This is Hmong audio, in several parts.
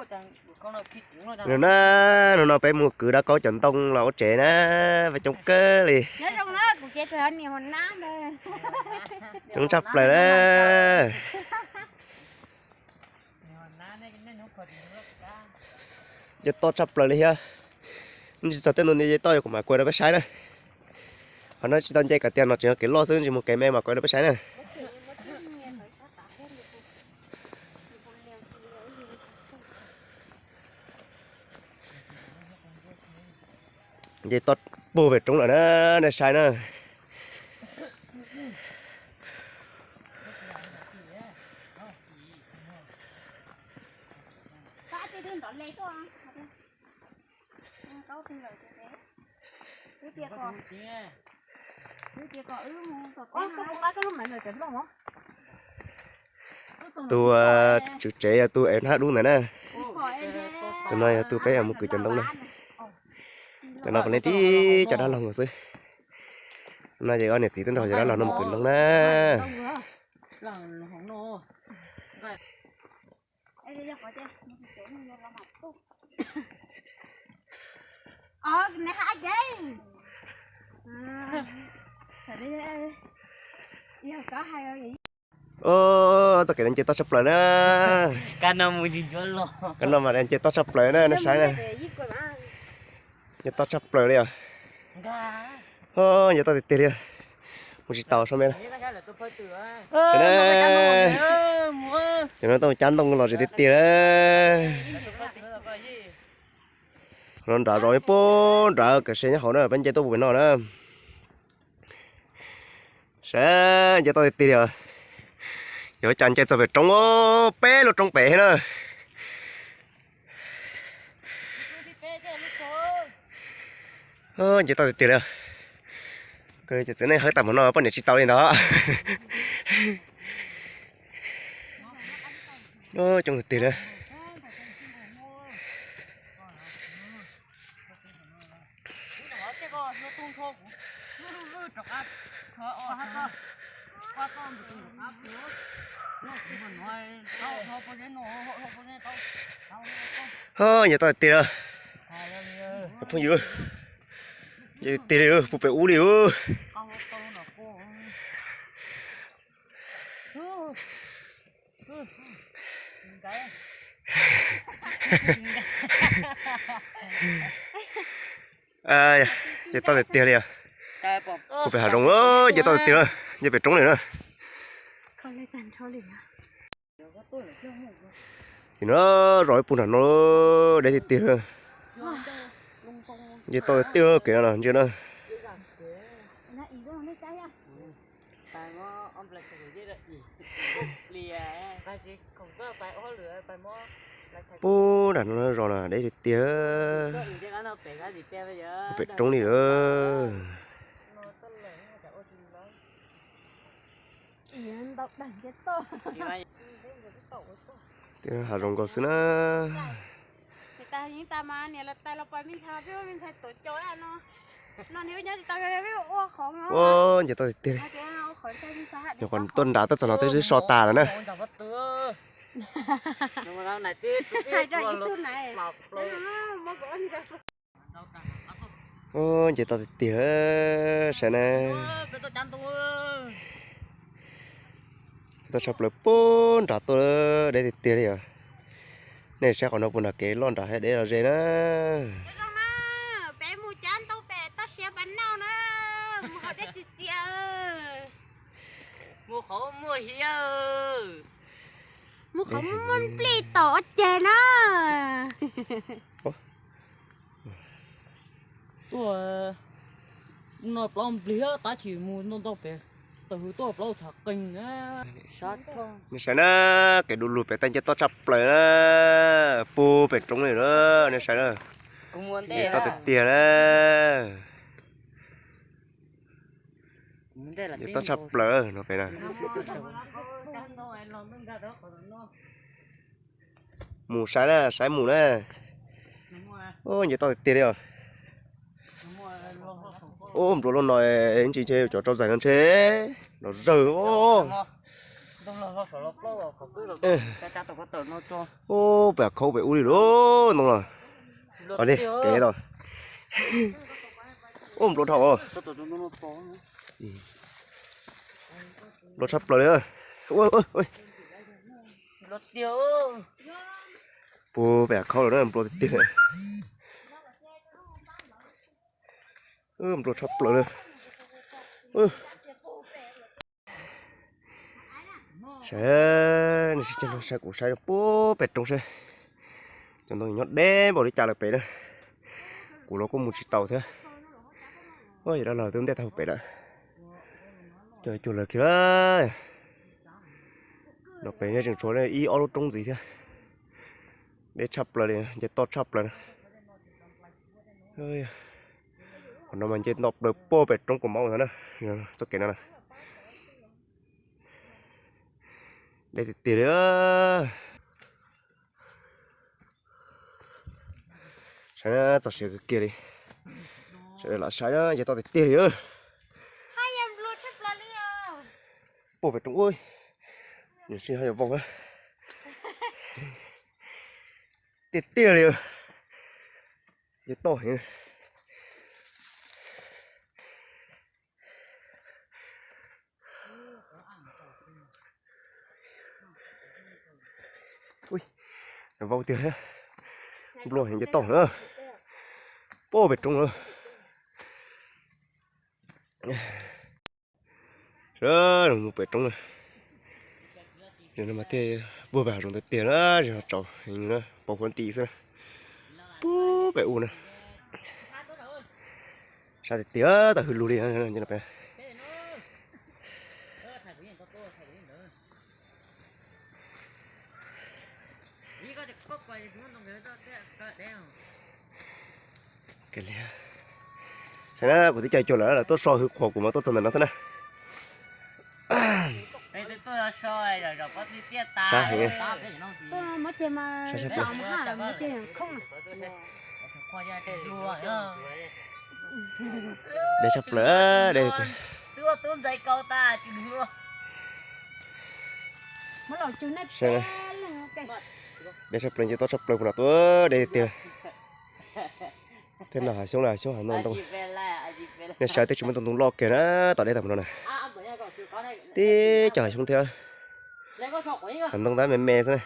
Hnub no, hnub no peb mus kwv dab kaub cov ntoo los ua tsev na, peb coob kawg li. Coob tshaj plaws na. Nce toj tshaj plaws li thiab. Tsis txog tej ntu nce toj yog kuv mam kuav rau peb saib na. Qhov no tsis tau nce kom tiag, no tseem yog kev loj xwb, tsis mus kev me mam kuav rau peb saib na. Nce toj puag pem roob lawm na, nej saib na. Tus tswv tsev yog tus ev hnab dub ntawd na. Tus no yog tus peb mus kwv cov ntoo na. Cov no puav leej tib cov dab laug nkaus xwb. No ces ob niam txiv twb nrog cov dab laug no mus kwv ntoo na. Txoj kev no nce toj tshaj plaws na. Kab no mas nce toj tshaj plaws na, nej saib na. Nce toj tshaj plaws li os. Nce toj tiag tiag li. Mus tsis tau so me. Cov no tau cab ntoo los tsis tiag tiag. No nrad zos ib puag nrad, kam se nyob hauv na, peb nce tuaj puag pem no na. Saib, nce toj tiag tiag li os. Yuav cas nce txog pem roob, peb lub roob pem thiab na. Nce toj tiag tiag li. Ces txiv neej hawb tag mus no poj niam tsis tau li ntawd. Coob tiag tiag li. Ho, nce toj tiag tiag li. Phooj ywg, nce tiag tiag li, puag pem ub li. Nce toj tiag tiag li. Puag pem hav zoov, nce toj tiag tiag, nce pem roob li na. Ces no zos ib puag nram no, deb tiag tiag. Nce toj tiag tiag kev no ntsia na. Puag nram no zos no deb tiag tiag. Pem roob li lawm. Tias hav zoov nkaus xwb na. Ua nce toj tiag tiag li. Nyuam qhuav tuaj nrad tuaj txog no twb so tas lawm na. Ua nce toj tiag tiag, saib na. Nce toj tshaj plaws puag nrad tuaj, deb tiag tiag li os. Nej saib qhov no puag nram kev loj nrad hais deb los ze na. Peb mus cab ntoo pem toj siab pas noj na, mus hauv deb txias txias. Mus qhov muaj hiav, mus qhov muaj nplij tom ua ceg na. Tuaj no plaub nplig tab sis mus ntau ntau pem, tawm hws tuaj plaub txhav qeeg. Nej saib na, kev du lug pem tej nce toj tshaj plaws na, puag pem roob li na, nej saib na. Nce toj tiag tiag na. Nce toj tshaj plaws no pem na. Mus saib na, saib mus na. Nce toj tiag tiag li os. Ub, nplua loj no ntsis ntshe cov rau zais no ntshe los zawg os. Ub, pem khaub pem ub li lauj ntoo los. Ua li kev tau. Ub, nplua dhau. Nplua tshaj plaws li. Puag pem khaub lawm na, nplua tiag tiag. Nplua tshaj plaws li. Saib, nej sib caug nrog saib kuv saib puag pem roob saib. Cov ntoo nyob deb npaum li cas lawm pem na. Kuv los kuj mus tsis taus thiab. Ua yam dab laug twb ntiaj tag pem lawm. Cov cuag lawv kiag lawm. No pem tseem tshuav ib ob lub roob ntxiv thiab. Deb tshaj plaws li, nce toj tshaj plaws na. Qhov no mas nce toj plaws puag pem roob kaus mom no na, txoj kev no na. Deb tiag tiag li. Saib na, txog siav kawg kiag li. Sawv daws lam saib na, nce toj tiag tiag li. Puag pem roob ub, nws sij haj yuav vau tiag tiag li. Nce toj heev. Vau tiag, nplua heev nce toj na. Puag pem roob na. Mus pem roob na. Mas thiaj puag pem hav zoov tiag tiag na, tsaus heev na, pos huab nti xwb na. Puag pem ub na. Sab tiag tiag, tau hwj lug li. Saib na, kuv twb caij cuag lawm, lawv tuaj so hwv qhuav kuv mas tuaj txog ntawm no xwb na. Sab heev. Deb tshaj plaws, deb tiag. Deb tshaj plaws, nce toj tshaj plaws puag no tuaj, deb tiag. Thiab no hav xyoob, hav xyoob hav ntoo ntoo. Nej saib twb tsis muaj tus ntoo loj kiag na, tom deb tag mus no na. Tib co hav xyoob thiab. Hav ntoo tab me me xwb na.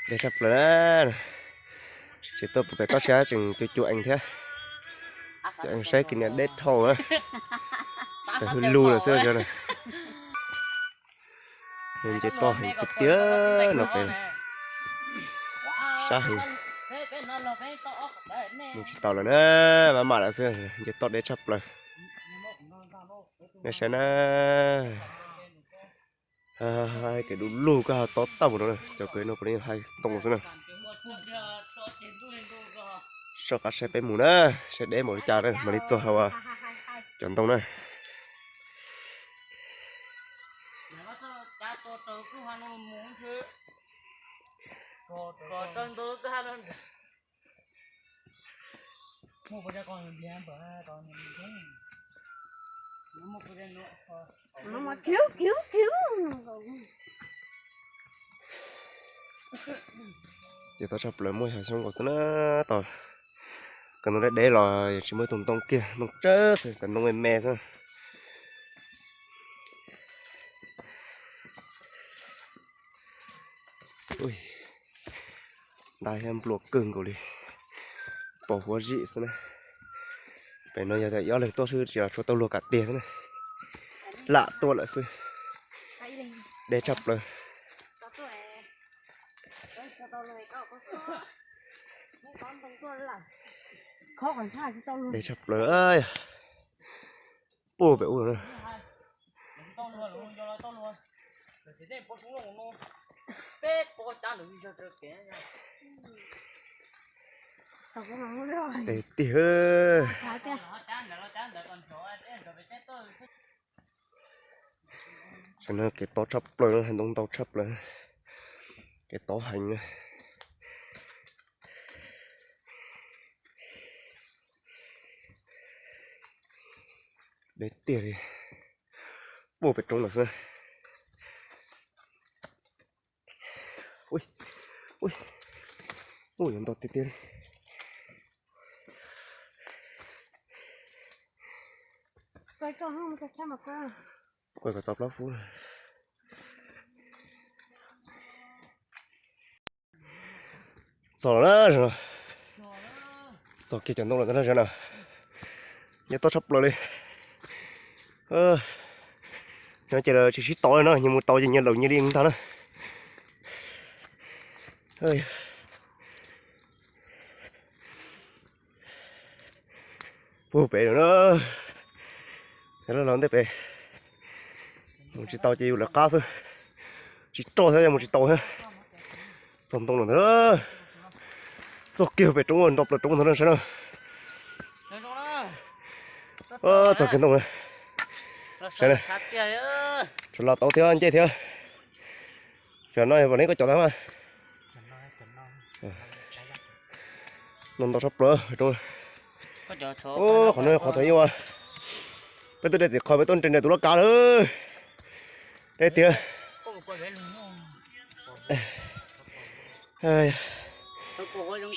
Deb tshaj plaws na. Tsis tuaj pem toj siab tseem cuag cuag eev thiab. Cuag eev saib kiag niam deb dhau na. Tau hwj lug lawm xwb na. Nce toj heev tiag tiag no pem. Sab heev. Mus tsis tau lawm na, maj mam lawm xwb, nce toj deb tshaj plaws. Nej saib na, kev du lug koj ho tob tag mus no na, cov kev no puav leej hais ntoo xwb na. Soj qab saib peb mus na, saib deb npaum li cas na mam li txog hauv cov ntoo na. Ces toj tshaj plaws muaj xyoob nkaus xwb na. Tau, cov ntoo deb deb los tsis muaj tus ntoo kiag, ntoo tsawg xwb, cov ntoo me me xwb. Ntab thiab nplua kawg nkaus li, pos huab zim xwb na. Pem no yog tias ib ob leeg tuaj xwb tsis los tshuav tau luag kam tiag xwb na. Lam tuaj lawm xwb. Deb tshaj plaws. Deb tshaj plaws. Puag pem ub no. Deb tiag. Tam no kev tob tshaj plaws, ntoo ntau tshaj plaws. Kev tob heev na. Deb tiag li. Puag pem roob ntawd xwb. Ui, ui, ui, yuav nto tiag tiag li. Kuaj kom txog plaub fub. Txog lawm na, txog kiag cov ntoo lawm na, na. Nyob tob tshaj plaws li. Nyob ces lawv tsis sib tau li na, nyias mus tau ces nyias laus nyias li ntag na. Puag pem lawm na. Cov loj los ntej pem. Mus tsis tau ces yus lawv qab xwb. Tsis roj thiab mus tsis tau thiab. Txog ntoo lawm ntag. Txog kiag pem roob, nto plaws roob ntag na, saib na. Txog kiag ntoo na. Saib na. Tsuas los tau thiab ncej thiab. Cov no yog vam li koj cov tau mas. No ntau tshaj plaws roob. Qhov no yog qhov thaum ub peb tuaj de txiv qhov peb tuaj nres nres tus loj kav lawm. Deb tiag.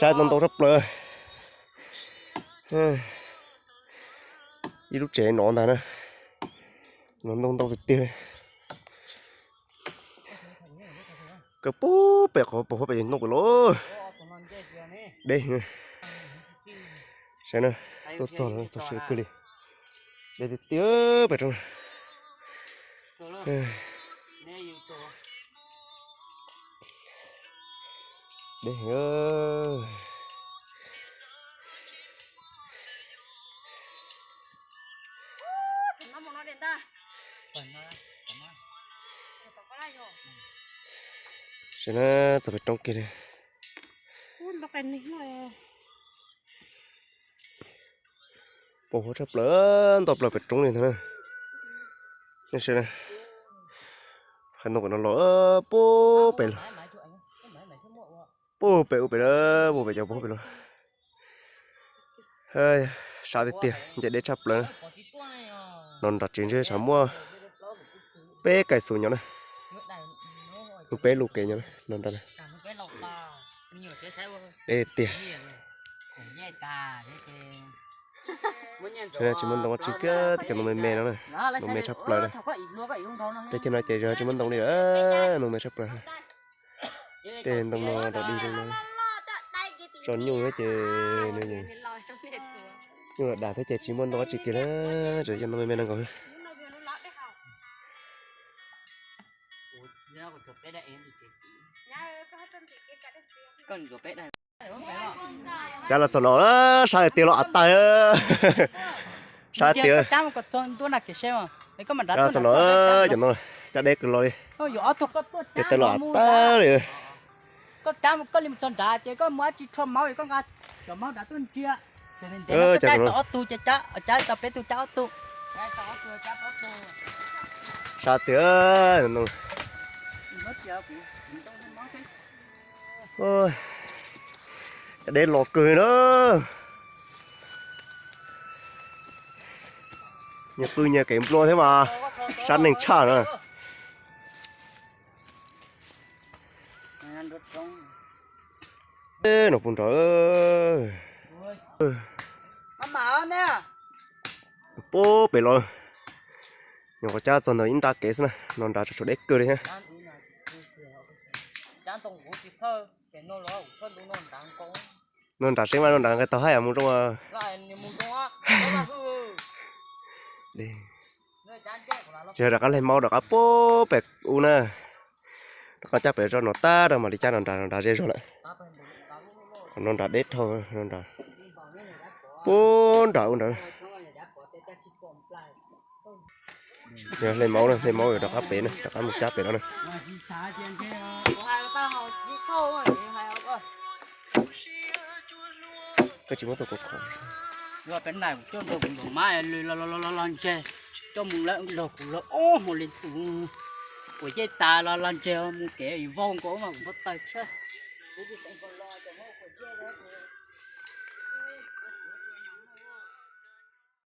Saib no ntau tshaj plaws. Ib lub tsev no ntag na. No ntau ntau tiag tiag. Kawg puag pem qhov puag pem ntoo pem los. Deb. Saib na, tuaj txog no txog siav kawg li. Deb tiag tiag pem roob. Deb heev. Saib na, txog pem roob kiag li. Puag huab tshaj plaws, nto plaws pem roob li ntag na. Nej saib na, qhov ntoo pem no los puag pem los, puag pem ua pem, puag pem cov puag pem los. Sab tiag tiag, nce deb tshaj plaws. No nram tsev ntshe tshav muaj peb kais xus nyob na. Hnub peb lub kev nyob na, no nram na. Deb tiag. Tsis muaj ntoo dab tsi kiag, tej cov ntoo me me no na, ntoo me tshaj plaws na. Teb chaws no ces tsis muaj ntoo li, ntoo me tshaj plaws. Tej ntoo no dog dig zoo no, tso nyuj thiab ces nws nyuj los dag thiab ces tsis muaj ntoo dab tsi kiag li, tsuas cov ntoo me me no nkaus. Cab los txog no, sab tiag los av tag. Sab tiag. Cab los txog no, cov no cab deb kawg los li. Cab tiag los av tag li. Koj cab koj li mus txog nrad ces koj muaj dab tsi rho maub koj nqa cov maub nrad tuaj ntsia. Cab tau ob tug ces cab tau peb tug cab ob tug. Sab tiag. Cab deb los kawg na. Nyias pw nyias kev nplua thiab mas sab neeg tshaj na. No puag nrad, puag pem los, nyuam qhuav cab txog ntawm ib nrab kev xwb na, no nrad tsuas deb kawg li thiab. No nrad seb mas no nrad nqes tau haib mus zoo. Yog rov qab hle maub rov qab puag pem ub na, rov qab cab pem zog no tag rau mam li cab no nrad, no nrad ze zog lawm. Qhov no nrad deb dhau no nrad, puag nrad ub nrad. Yog hle maub na, hle maub rov qab pem na, rov qab mus cab pem no na. Koj tsis muab tua kuv qhov. Los peb nais kuv coj nrog kuv npawg Mab los los los los ntseg, coj mus lawm nrog kuv los ob hmo li tus. Kuv yeej tas los los ntseg mus kev vau nkaus mas kuv npau taws thiab.